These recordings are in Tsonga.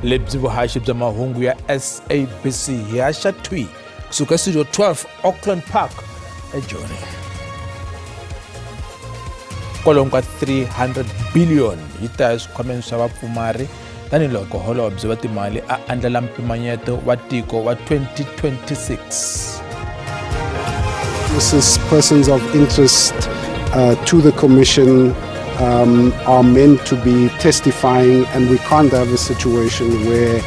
Lebyi vuhaxi bya mahungu ya SABC hi haxa thwi kusuka studio 12 Auckland Park eJoni. Kwalomu ka 300 billion yi ta eswikhwameni swa vapfumari tanihiloko holobye wa timali a andlala mpimanyeto wa tiko wa 2026. This is persons of interest to the Commission are meant to be testifying, and we can't have a situation where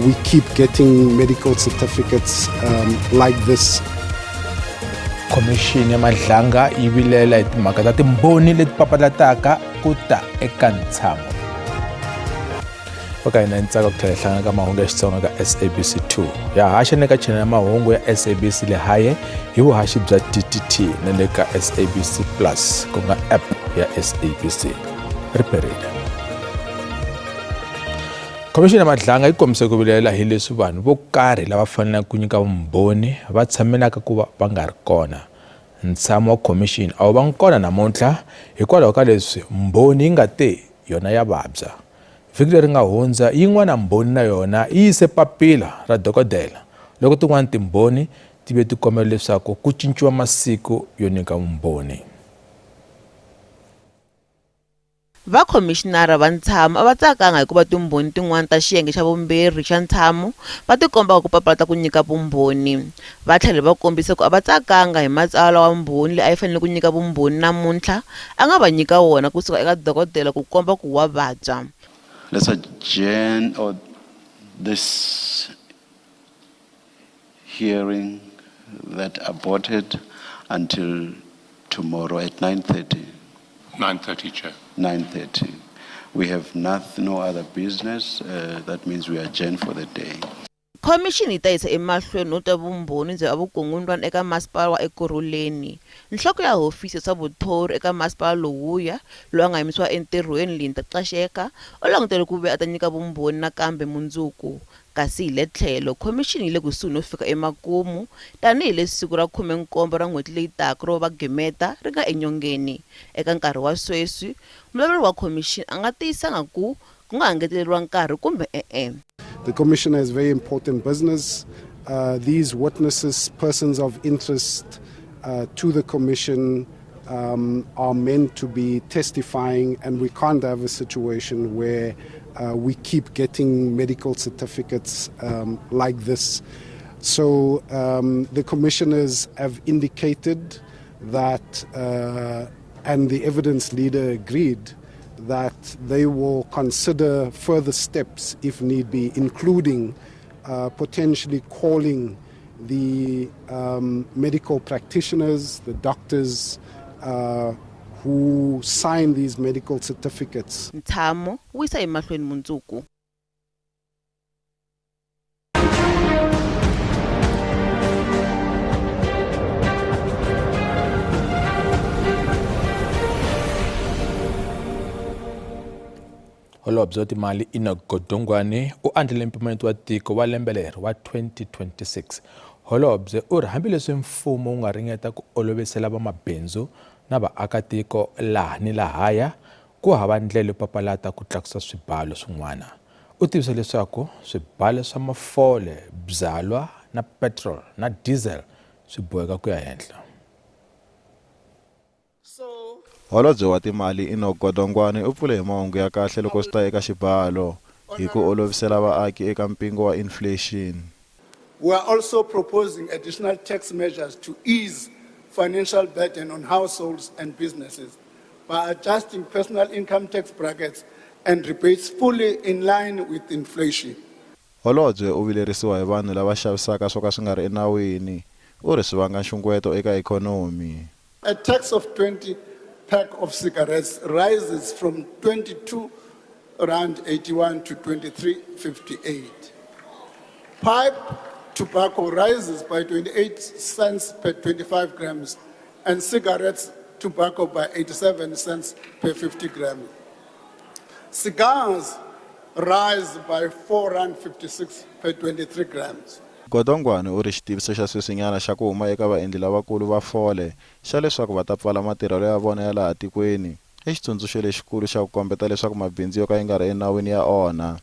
we keep getting medical certificates like this. Khomixini ya Madlanga yi vilela hi timhaka ta timbhoni leti papalataka ku ta eka ntshamo. Va ka hina ntsaka ku tlhela hi hlangana ka mahungu ya Xitsonga ka SABC 2. Ya haxa na ka chanel ya mahungu ya SABC Lehae hi vuhaxi bya DTT na le ka SABC Plus ku nga app ya SABC. Ri perile. Khomixini ya Madlanga yi kombise ku vilela hi leswi vanhu vo karhi lava faneleke ku nyika vumbhoni va tshamelaka ku va va nga ri kona. Ntshamo wa khomixini a wu vangi kona namuntlha hikwalaho ka leswi mbhoni yi nga te yona ya vabya. Vhiki leri nga hundza yin'wana mbhoni na yona yi yise papila ra dokodela loko tin'wana timbhoni ti ve ti kombela leswaku ku cinciwa masiku yo nyika vumbhoni. Vakhomixinara va ntshamo a va tsakanga hikuva timbhoni tin'wana ta xiyenge xa vumbirhi xa ntshamo va tikomba ku papalata ku nyika vumbhoni. Va tlhele va kombisa ku a va tsakanga hi matsalwa wa mbhoni leyi a yi fanele ku nyika vumbhoni namuntlha a nga va nyika wona kusuka eka dokodela ku komba ku wa vabya. Let's adjourn or this hearing that aborted until tomorrow at 9:30. 9:30, Chair. 9:30. We have nothing, no other business. That means we adjourn for the day. Khomixini yi ta yisa emahlweni no twa vumbhoni bya vukungundzwana eka masipala wa Ekurhuleni. Nhloko ya hofisi ya swa vuthori eka masipala lowuya, loyi a nga yimisiwa entirhweni Linda Xaxeka, u langutele ku vuya a ta nyika vumbhoni nakambe mundzuku. Kasi hi le tlhelo, khomixini yi le kusuhi no fika emakumu, tanihi leswi siku ra 17 ra n'hweti leyi taka ro va gimeta ri nga enyongeni. Eka nkarhi wa sweswi, mulavuleri wa khomixini a nga tiyisanga ku ku nga ha ngeteleriwa nkarhi kumbe e-e. The commission has very important business. These witnesses, persons of interest to the commission, are meant to be testifying, and we can't have a situation where we keep getting medical certificates like this. So the commissioners have indicated that, and the evidence leader agreed, that they will consider further steps if need be, including potentially calling the medical practitioners, the doctors who sign these medical certificates. Ntshamo wu yisa emahlweni mundzuku. Holobye wa timali Enoch Godongwane u andlele mpimanyeto wa tiko wa lembe leri wa 2026. Holobye u ri hambileswi mfumo wu nga ringeta ku olovisela vamabindzu na vaakatiko laha ni lahaya, ku hava ndlela yo papalata ku tlakusa swibalo swin'wana. U tivise leswaku swibalo swa mafole, byalwa na petrol na diesel swi boheka ku ya henhla. Holobye wa timali Enoch Godongwane u pfule hi mahungu ya kahle loko swi ta eka xibalo, hi ku olovisela vaaki eka mpingo wa inflation. We are also proposing additional tax measures to ease financial burden on households and businesses by adjusting personal income tax brackets and rebates fully in line with inflation. Holobye u vilerisiwa hi vanhu lava xavisaka swo ka swi nga ri enawini. U ri swi vanga nxungueto eka ikhonomi. A tax of 20 pack of cigarettes rises from 22 rand 81 to 23.58. Pipe tobacco rises by 28 cents per 25 grams and cigarettes tobacco by 87 cents per 50 grams. Cigars rise by 4 rand 56 per 23 grams. Godongwane u ri xitiviso xa sweswinyana xa ku huma eka vaendli lavakulu va fole xa leswaku va ta pfala matirhelo ya vona ya laha tikweni i xitsundzuxo lexikulu xa ku kombeta leswaku mabindzu yo ka yi nga ri enawini ya onha.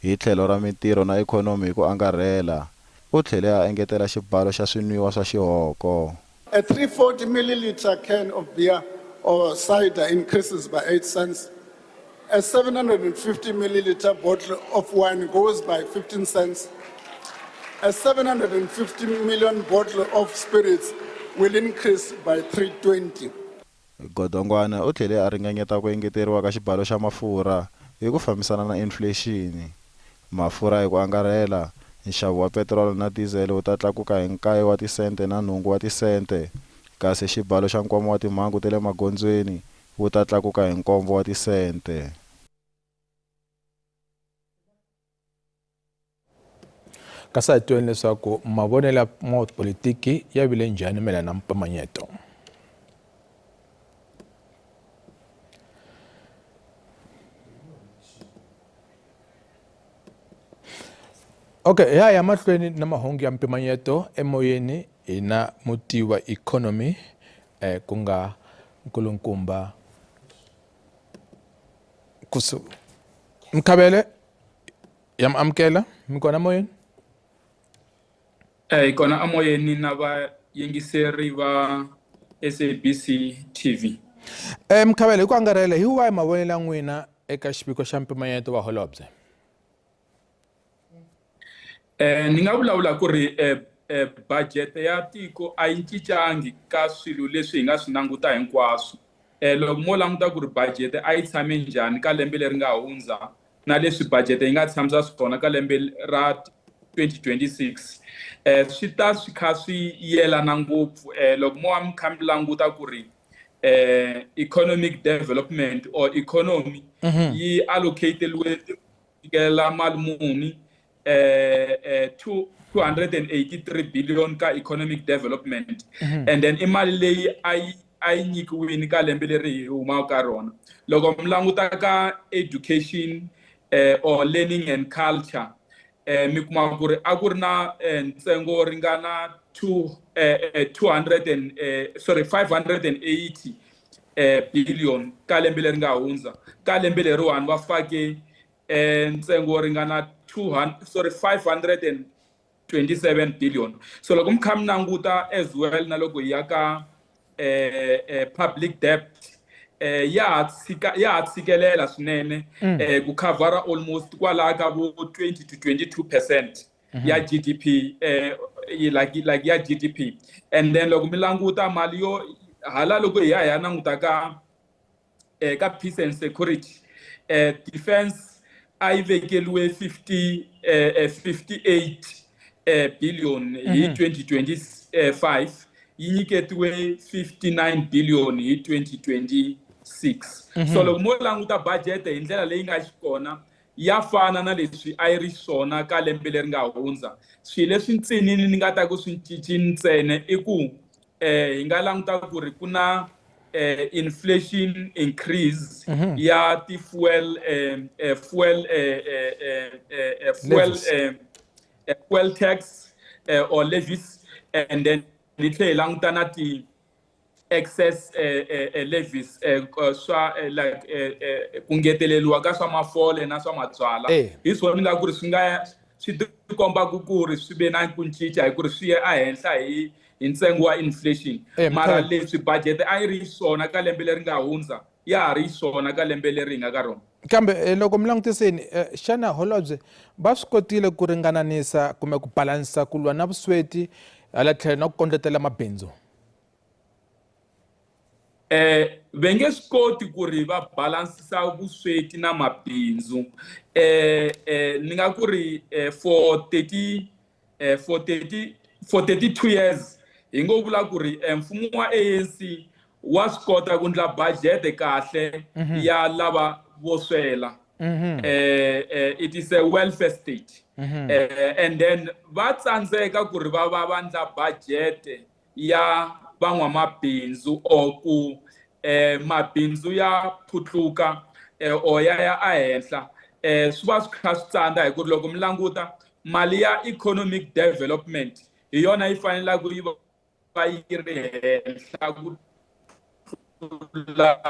Hi tlhelo ra mintirho na ikhonomi hi ku angarhela, u tlhele a engetela xibalo xa swinwiwa swa xihoko. A 340 milliliter can of beer or cider increases by 8 cents. A 750 milliliter bottle of wine goes by 15 cents. A 750 million bottle of spirits will increase by 320. Godongwana u tlhele a ringanyeta ku engeteriwa ka xibalo xa mafurha hi ku fambisana na inflexini. Mafurha hi ku angarhela, nxavo wa petirolo na dizele wu ta tlakuka hi nkaye wa tisente na nhungu wa tisente, kasi xibalo xa Nkwama wa Timhangu ta le Magondzweni wu ta tlakuka hi nkombo wa tisente. Kasi a hi tweni leswaku mavonelo ya n'watipolitiki ya vile njhani mayelana na mpimanyeto. Okay, hi ya ya mahlweni na mahungu ya mpimanyeto emoyeni hi na mutivi wa economy ku nga Nkulunkumba Kusu Mkhabele. Ya mi amukela mi kona moyeni? Hi kona amoyeni na vayingiseri va SABC TV. Mkhabele, hi ku angarhela hi wahi mavonelo ya n'wina eka xiviko xa mpimanyeto wa holobye? Ni nga vulavula ku ri budget ya tiko a yi cincangi ka swilo leswi hi nga swi languta hinkwaswo. Loko mo languta ku ri budget a yi tshame njhani ka lembe leri nga hundza na leswi budget yi nga tshamisa swona ka lembe ra 2026 swi ta swi kha swi yelana ngopfu. Loko mo va mi kha mi languta ku ri economic development or economy yi allocate-eliwe fikelela mali muni, 283 billion ka economic development, and then i mali leyi a yi nyikiwini ka lembe leri hi humaka ka rona. Loko mi languta ka education or learning and culture, mi kuma ku ri a ku ri na ntsengo wo ringana two, two hundred and, sorry, 580 billion ka lembe leri nga hundza. Ka lembe leriwani va fake ntsengo wo ringana two sorry, 527 billion. So loko mi kha mi languta as well na loko hi ya ka public debt, ya ha tshikelela swinene, ku khavhara almost kwalaya ka vo 20 to 22% ya GDP, like ya GDP. And then loko mi languta mali yo hala, loko hi ya languta ka peace and security, defense a yi vekeliwe 50 58 billion hi 2025, yi nyiketiwe 59 billion hi 2026. So loko mo languta budget hi ndlela leyi nga xikona, ya fana na leswi a yi ri swona ka lembe leri nga hundza. Swilo leswi ntsinini ni nga ta ku swi cincini ntsena i ku hi nga languta ku ri ku na inflation increase ya ti fuel fuel fuel Levies. Fuel tax or levies, and then hi tlhela hi languta na ti excess levies, swa like ku ngeteleriwa ka swa mafole na swa mabyala. Hi swona ni nga ku ri swi nga swi tikomba ku ri swi ve na ku cinca hi ku ri swi ye ehenhla hi ntsengo wa inflation. Mara leswi budget a yi ri swona ka lembe leri nga hundza, ya ha ri swona ka lembe leri hi nga ka rona. Kambe loko mi langutiseni, xana holobye va swi kotile ku ringananisa kumbe ku balansa ku lwa na vusweti hala tlhelo na ku kondletela mabindzu? Ve nge swi koti ku ri va balansisa vusweti na mabindzu. Ni nga ku ri for 32 years hi ngo vula ku ri mfumo wa ANC wa swi kota ku endla budget kahle ya lava vo swela. It is a welfare state. And then va tsandzeka ku ri va endla budget ya van'wamabindzu or ku mabindzu ya phutluka or ya ehenhla. Swi va swi kha swi tsandza hi ku ri loko mi languta mali ya economic development, hi yona yi faneleke yi va yi ri henhla ku tlula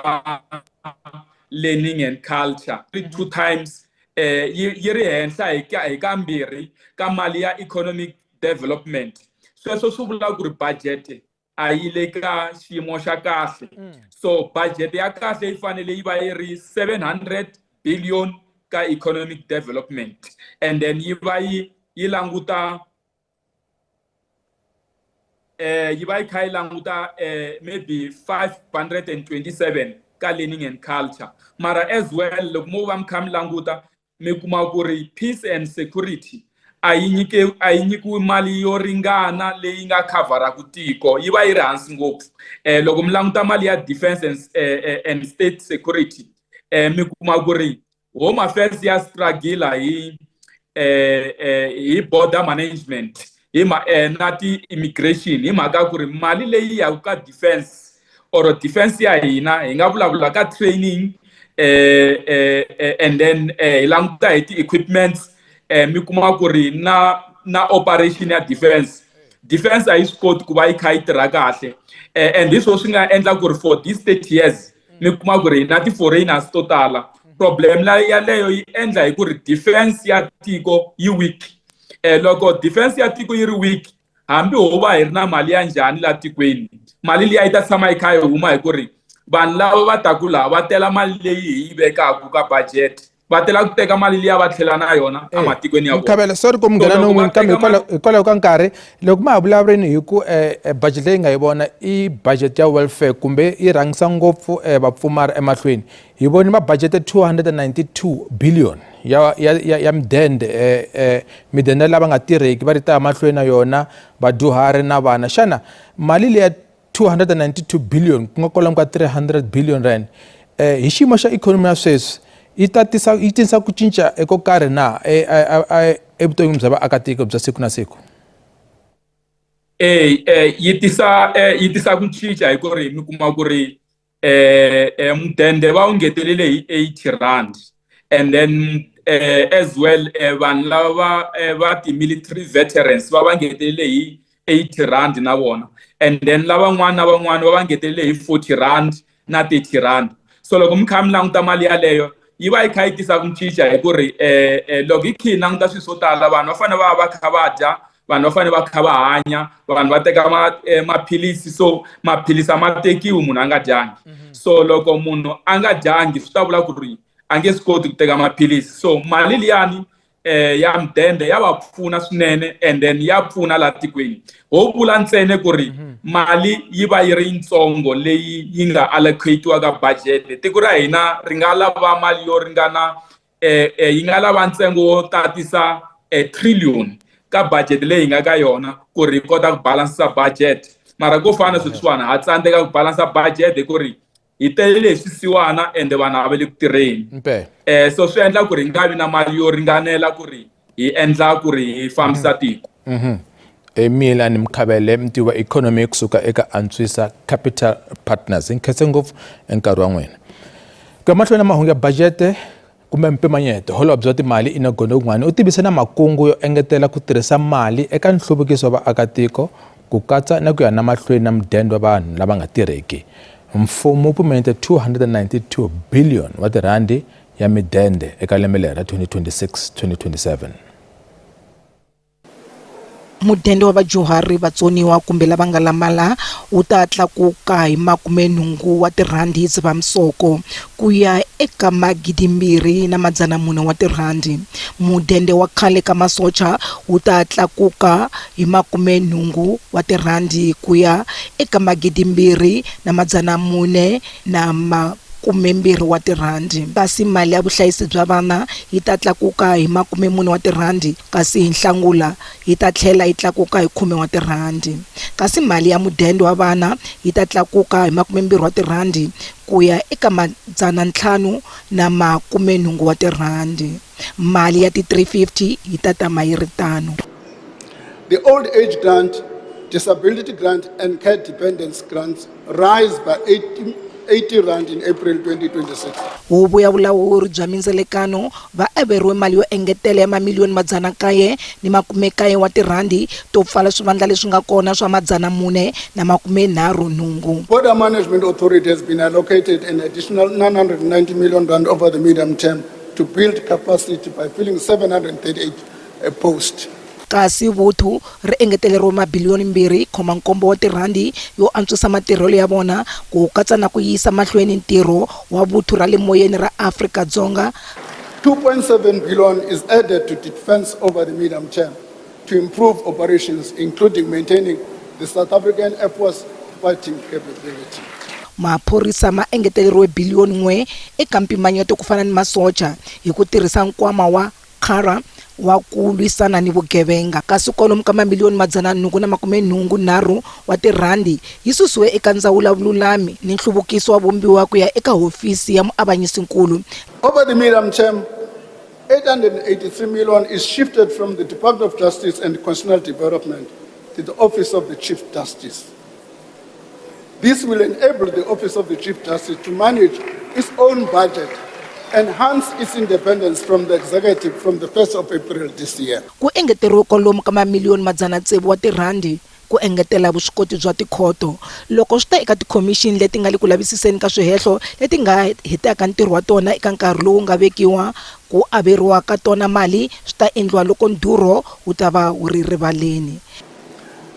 learning and culture, two times. Yi ri henhla hi kambirhi ka mali ya economic development. Sweswo swi vula ku ri budget a yi le ka xiyimo xa kahle. So budget ya kahle yi fanele yi va yi ri 700 billion ka economic development, and then yi va yi languta yi va yi kha yi languta maybe 527 ka learning and culture. Mara as well, loko mo va mi kha mi languta, mi kuma ku ri peace and security a yi nyikiwi mali yo ringana leyi nga khavharaku tiko, yi va yi ri hansi ngopfu. Loko mi languta mali ya defense and state security, mi kuma ku ri Home Affairs ya struggle hi border management, hi ma na ti-immigration, hi mhaka ku ri mali leyi yaku ka defense or defense ya hina, hi nga vulavula ka training, and then hi languta hi ti-equipments, mi kuma ku ri na operation ya defense a yi swi koti ku va yi kha yi tirha kahle. And hi swona swi nga endla ku ri for these 30 years mi kuma ku ri na ti-foreigners to tala. Problem la yaleyo yi endla hi ku ri defense ya tiko yi weak. Loko defense ya tiko yi ri weak, hambi ho va hi ri na mali ya njhani la tikweni, mali liya yi ta tshama yi kha yi huma, hi ku ri vanhu lava va taku laha va tela mali leyi hi yi vekaku ka budget, va tela ku teka mali liya va tlhela na yona ematikweni ya vona. Mkhabela, sorry ku mi nghena non'wini, kambe hikwalaho ka nkarhi, loko ma ha vulavuleni hi ku budget leyi nga yi vona i budget ya welfare kumbe yi rhangisa ngopfu vapfumari emahlweni, hi voni va budget 292 billion ya midende, midende lava nga tirheki va ri ta mahlweni na yona, vadyuhari na vana. Xana mali leya 292 billion, ku nga kwalomu ka 300 billion rand, hi xiyimo xa ikhonomi ya sweswi, yi ta tisa yi tisa ku cinca eko karhi na evuton'wini bya vaakatiko bya siku na siku? E yi tisa ku cinca, hi ku ri mi kuma ku ri mudende va wu ngetelele hi 80 rand, and then as well vanhu lava va ti-military veterans va ngetelele hi 80 rand na vona, and then lavan'wana na van'wana va ngetelele hi 40 rand na 30 rand. So loko mi kha mi languta mali yaleyo, yi va yi kha yi tisa ku cinca, hi ku ri loko hi kha hi languta swilo swo tala, vanhu va fanele va va kha va dya, vanhu va fanele va kha va hanya, vanhu va teka maphilisi. So maphilisi a ma tekiwi munhu a nga dyangi. So loko munhu a nga dyangi, swi ta vula ku ri a nge swi koti ku teka maphilisi. So mali liyani ya mudende ya va pfuna swinene, and then ya pfuna la tikweni. Ho vula ntsena ku ri mali yi va yi ri yitsongo leyi yi nga allocatiwa ka budget. Tiko ra hina ri nga lava mali yo ringana yi nga lava ntsengo wo tatisa trillion ka budget leyi hi nga ka yona ku ri hi kota ku balansa budget. Mara ko fana sweswiwani ha tsandzeka ku balansa budget, hi ku ri hi telele hi swisiwana ende vanhu a va le ku tirheni. So swi endla ku ri hi nga vi na mali yo ringanela ku ri hi endla ku ri hi fambisa tiko. Emilani Mkhabele, mutivi wa ikhonomi kusuka eka Antswisa Capital Partners, hi nkhense ngopfu nkarhi wa n'wina. Ku ya mahlweni na mahungu ya budget kumbe mpimanyeto, holobye wa timali Enoch Godongwana u tivise na makungu yo engetela ku tirhisa mali eka nhluvukiso wa vaakatiko, ku katsa na ku ya na mahlweni na mudende wa vanhu lava nga tirheki. Mfumo wu pimanyete 292 billion wa tirhandi ya midende eka lembe leri ra 2026-2027. Mudende wa vadyuhari, vatsoniwa kumbe lava nga lamala wu ta tlakuka hi 80 wa tirhandi hi Dzivamisoko ku ya eka 2400 wa tirhandi. Mudende wa khale ka masocha wu ta tlakuka hi 80 wa tirhandi ku ya eka 2420 wa tirhandi, kasi mali ya vuhlayisi bya vana yi ta tlakuka hi 40 wa tirhandi, kasi hi Nhlangula yi ta tlhela yi tlakuka hi 10 wa tirhandi, kasi mali ya mudende wa vana yi ta tlakuka hi 20 wa tirhandi ku ya eka 580 wa tirhandi. Mali ya ti-350 yi ta tama yi ri tano. The old age grant, disability grant and care dependence grants rise by 80 rand in April 2026. Huvo ya vulawuri bya mindzelekano va averiwe mali yo engetela ya mamiliyoni 919 wa tirhandi to pfala swivandla leswi nga kona swa 438. Border Management Authority has been allocated an additional 990 million rand over the medium term to build capacity by filling 738 posts. Kasi vuthu ri engeteleriwe mabiliyoni 2.7 wa tirhandi yo antswisa matirhelo ya vona ku katsa na ku yisa mahlweni ntirho wa vuthu ra le moyeni ra Afrika-Dzonga. 2.7 billion is added to defense over the medium term to improve operations, including maintaining the South African Air Force fighting capability. Maphorisa ma engeteleriwe biliyoni 1 eka mpimanyeto ku fana ni masocha hi ku tirhisa nkwama wa Kgara wa ku lwisana ni vugevenga, kasi kwalomu ka mamiliyoni 883 wa tirhandi yi susiwe eka Ndzawulo ya Vululami ni Nhluvukiso wa Vumbiwa ku ya eka Hofisi ya Muavanyisinkulu. Over the medium term, 883 million is shifted from the Department of Justice and Constitutional Development to the Office of the Chief Justice. This will enable the Office of the Chief Justice to manage its own budget, enhance its independence from the executive from the 1st of April this year. Ku engeteriwe kwalomu ka mamiliyoni 600 wa tirhandi ku engetela vuswikoti bya tikhoto. Loko swi ta eka tikhomixini leti nga le ku lavisiseni ka swihehlo leti nga hetaka ntirho wa tona eka nkarhi lowu nga vekiwa, ku averiwa ka tona mali swi ta endliwa loko ndhurho wu ta va wu ri rivaleni.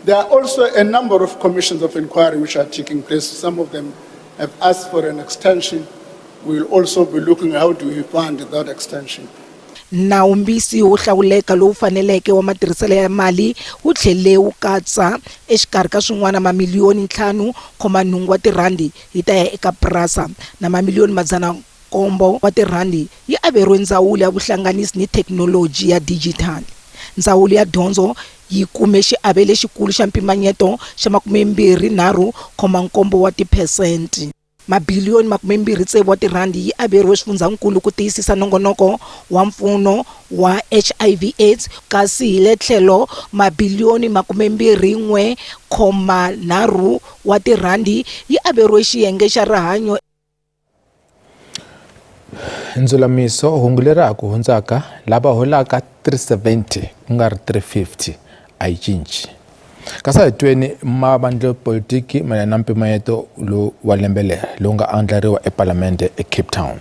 There are also a number of commissions of inquiry which are taking place. Some of them have asked for an extension. We will also be looking how do we fund that extension. Nawumbisi wo hlawuleka lowu faneleke wa matirhiselo ya mali wu tlhele wu katsa, exikarhi ka swin'wana, mamiliyoni 5.8 wa tirhandi yi ta ya eka PRASA na mamiliyoni 700 wa tirhandi yi averiwe Ndzawulo ya Vuhlanganisi ni Thekinoloji ya Dijitali. Ndzawulo ya Dyondzo yi kume xiave lexikulu xa mpimanyeto xa 23.7 wa tiphesente. Mabiliyoni 26 wa tirhandi yi averiwe swifundzhankulu ku tiyisisa nongonoko wa mpfuno wa HIV AIDS kasi hi le tlhelo mabiliyoni 21.3 wa tirhandi yi averiwe xiyenge xa rihanyo. Ndzulamiso hungu leri ha ku hundzaka lava holaka 370 ku nga ri 350 a yi cinci kasi a hi tweni mavandla politiki mayelana na mpimanyeto lowu wa lembe leri lowu nga andlariwa epalamende eCape Town.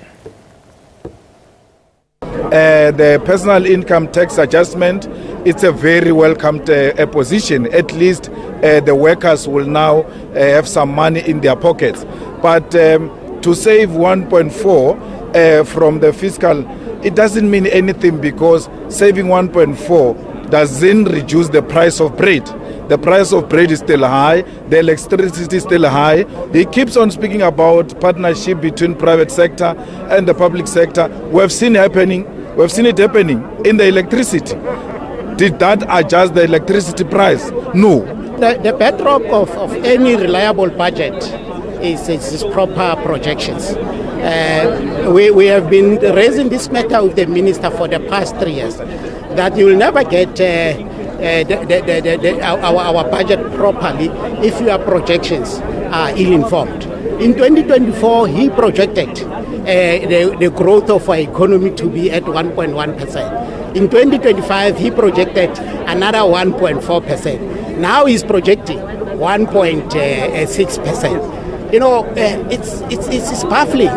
The personal income tax adjustment, it's a very welcomed position. At least the workers will now have some money in their pockets. But to save 1.4 from the fiscal, it doesn't mean anything because saving 1.4 doesn't reduce the price of bread. The price of bread is still high, the electricity is still high. He keeps on speaking about partnership between private sector and the public sector. We have seen happening, we have seen it happening in the electricity. Did that adjust the electricity price? No. The bedrock of any reliable budget is proper projections. We have been raising this matter with the minister for the past 3 years, that you will never get our budget properly if your projections are ill-informed. In 2024, he projected the growth of our economy to be at 1.1%. In 2025, he projected another 1.4%. Now he's projecting 1.6%. It's baffling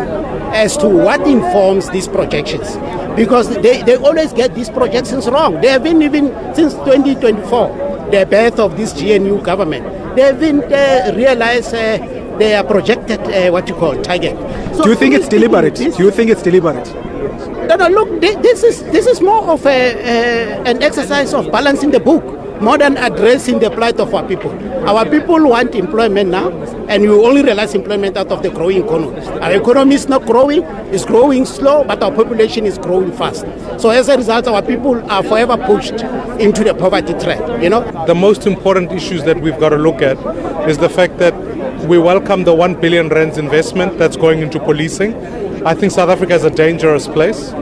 as to what informs these projections because they always get these projections wrong. They have been even since 2024, the birth of this GNU government, they haven't realized their projected what you call target. So do you think it's deliberate? Do you think it's deliberate? No, look, this is more of an exercise of balancing the book more than addressing the plight of our people. Our people want employment now, and you only realize employment out of the growing economy. Our economy is not growing, it's growing slow, but our population is growing fast. So as a result, our people are forever pushed into the poverty trap. The most important issues that we've got to look at is the fact that we welcome the 1 billion rands investment that's going into policing. I think South Africa is a dangerous place.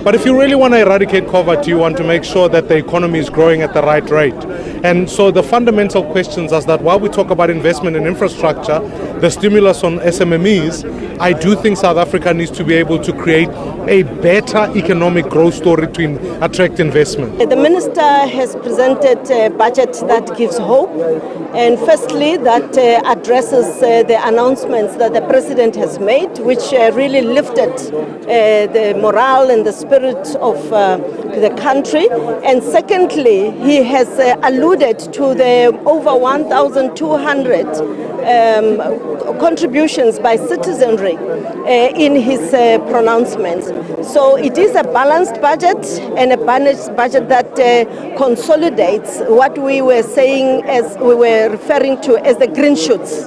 But if you really want to eradicate poverty, you want to make sure that the economy is growing at the right rate. And so the fundamental questions are that while we talk about investment in infrastructure, the stimulus on SMMEs, I do think South Africa needs to be able to create a better economic growth story to in attract investment. The minister has presented a budget that gives hope, and firstly that addresses the announcements that the president has made, which really lifted the morale and the spirit of the country. And secondly, he has alluded to the over 1,200 contributions by citizenry in his pronouncements. So it is a balanced budget, and a balanced budget that consolidates what we were saying, as we were referring to as the green shoots.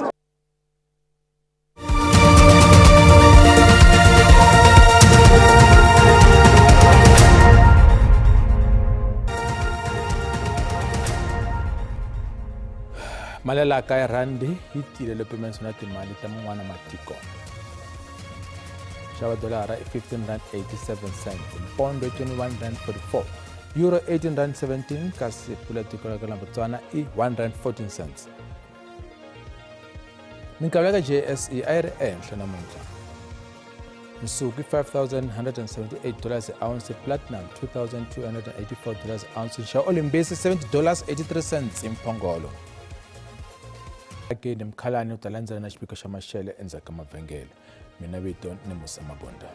Malelaka ya rhandi yi tiyile loko pimanisiwa na timali ta man'wana matiko. Xava dolara i 15 rand 87 cents, pondo i 21 rand 44, euro 18 rand 17, kasi pula tiko ra ka Botswana i 1 rand 14 cents. Minxavo ya ka JSE a yi ri ehenhla namuntlha. Nsuku i 5178 dollars ounce, platinum 2284 dollars ounce, nxavo olimbisi 70 dollars 83 cents mphongolo. Akeni Mkhalani u ta landzela na xiviko xa maxele endzhaku ka mavhengele. Mina vito ni Musa Mabunda.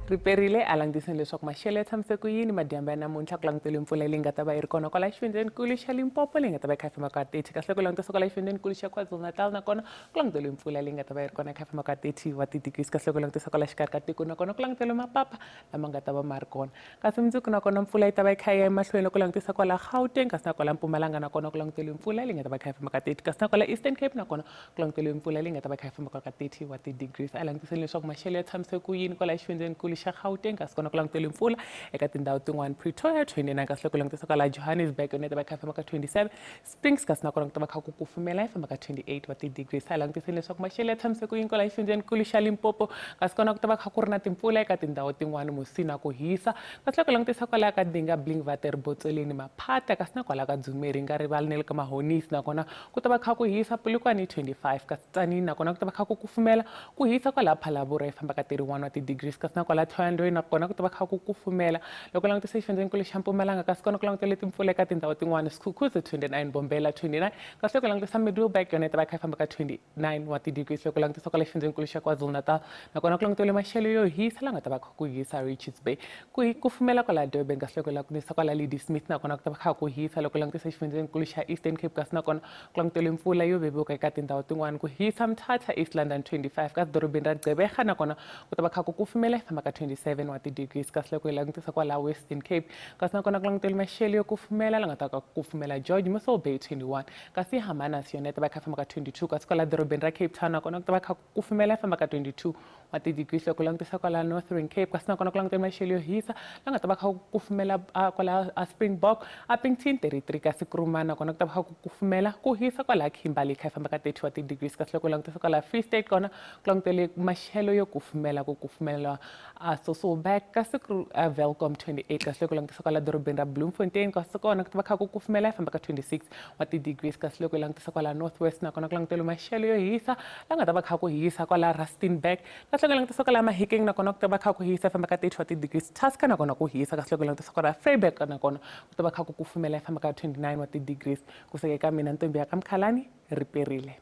Riperile a langutiseni leswaku maxelo ya tshamise ku yini madyambu ya namuntlha ku languteliwe mpfula leyi nga ta va yi ri kona kwala xifundzenikulu xa Limpopo leyi nga ta va yi kha yi famba ka 30, kasi loko langutisa kwala xifundzenikulu xa KwaZulu-Natal nakona ku languteliwe mpfula leyi nga ta va yi ri kona yi kha yi famba ka 30 wa ti-degrees, kasi loko langutisa kwala xikarhi ka tiko nakona ku languteliwe mapapa lama nga ta va ma ri kona, kasi mundzuku nakona mpfula yi ta va yi kha yi ya emahlweni loko langutisa kwala Gauteng, kasi na kwala Mpumalanga nakona ku languteliwe mpfula leyi nga ta va yi kha yi famba ka 30, kasi na kwala Eastern Cape nakona ku languteliwe mpfula leyi nga ta va yi kha yi famba ka 30 wa ti-degrees. A langutiseni leswaku maxelo ya tshamise ku yini kwala xifundzenikulu xa Gauteng, kasi kona ku languteliwe mpfula eka tindhawu tin'wana, Pretoria 29, kasi loko langutisa kwala Johannesburg yona yi ta va yi kha yi famba ka 27, Springs kasi nakona ku ta va kha ku kufumela yi famba ka 28 wa ti-degrees. A langutiseni leswaku maxelo ya tshamise ku yini kwala xifundzenikulu xa Limpopo, kasi kona ku ta va kha ku ri na timpfula eka tindhawu tin'wana, Musina ku hisa, kasi loko langutisa kwala ka Dinga, Blinkwater, Botsoleni, Maphata, kasi na kwala ka Dzumeri nga rivali na le ka Mahonisi nakona ku ta va kha ku hisa, Polokwane 25, kasi Tzaneen nakona ku ta va kha ku kufumela, ku hisa kwala Phalaborwa yi famba ka 31 wa ti-degrees, kasi na kwala Thohoyandou nakona ku ta va kha ku kufumela. Loko langutisa xifundzenikulu xa Mpumalanga, kasi kona ku langutele timpfula eka tindhawu tin'wana, Skukuza 29, Bombela 29, kasi loko langutisa Middelburg yona yi ta va yi kha yi famba ka 29 wa ti-degrees. Loko langutisa kwala xifundzenikulu xa KwaZulu-Natal nakona ku langutele maxelo yo hisa la nga ta va kha ku hisa Richards Bay, ku kufumela kwala Durban, kasi loko langutisa kwala Ladysmith nakona ku ta va kha ku hisa. Loko langutisa xifundzenikulu xa Eastern Cape, kasi nakona ku langutele mpfula yo vevuka eka tindhawu tin'wana, ku hisa Mthatha, East London 25, kasi dorobeni ra Gqeberha nakona ku ta va kha ku kufumela yi famba ka 27 wa ti-degrees. Kasi loko hi langutisa kwala Western Cape, kasi nakona ku langutele maxelo yo kufumela la nga ta ka ku kufumela George, Mossel Bay 21, kasi Hermanus yona yi ta va kha famba ka 22, kasi kwala dorobeni ra Cape Town nakona ku ta va kha ku kufumela yi famba ka 22 wa ti-degrees. Loko langutisa kwala Northern Cape, kasi nakona ku langutele maxelo yo hisa la nga ta va kha ku kufumela kwala a Springbok, Upington 33, kasi Kuruman nakona ku ta va kha ku kufumela, ku hisa kwala Kimberley kha yi famba ka 30 wa ti-degrees. Kasi loko langutisa kwala Free State kona ku langutele maxelo yo kufumela, ku kufumela a Sasolburg, kasi ku Welkom 28, kasi loko langutisa kwala dorobeni ra Bloemfontein, kasi kona ku ta va kha ku kufumela yi famba ka 26 wa ti-degrees. Kasi loko langutisa kwala North West nakona ku langutele maxelo yo hisa la nga ta va kha ku hisa kwala Rustenburg, kasi loko langutisa kwala Mahikeng nakona ku ta va kha ku hisa yi famba ka 30 wa ti-degrees. Tusker nakona ku hisa, kasi loko langutisa kwala Vryburg nakona ku ta va kha ku kufumela yi famba ka 29 wa ti-degrees. Kusuka eka mina ntombi ya ka Mkhalani, riperile.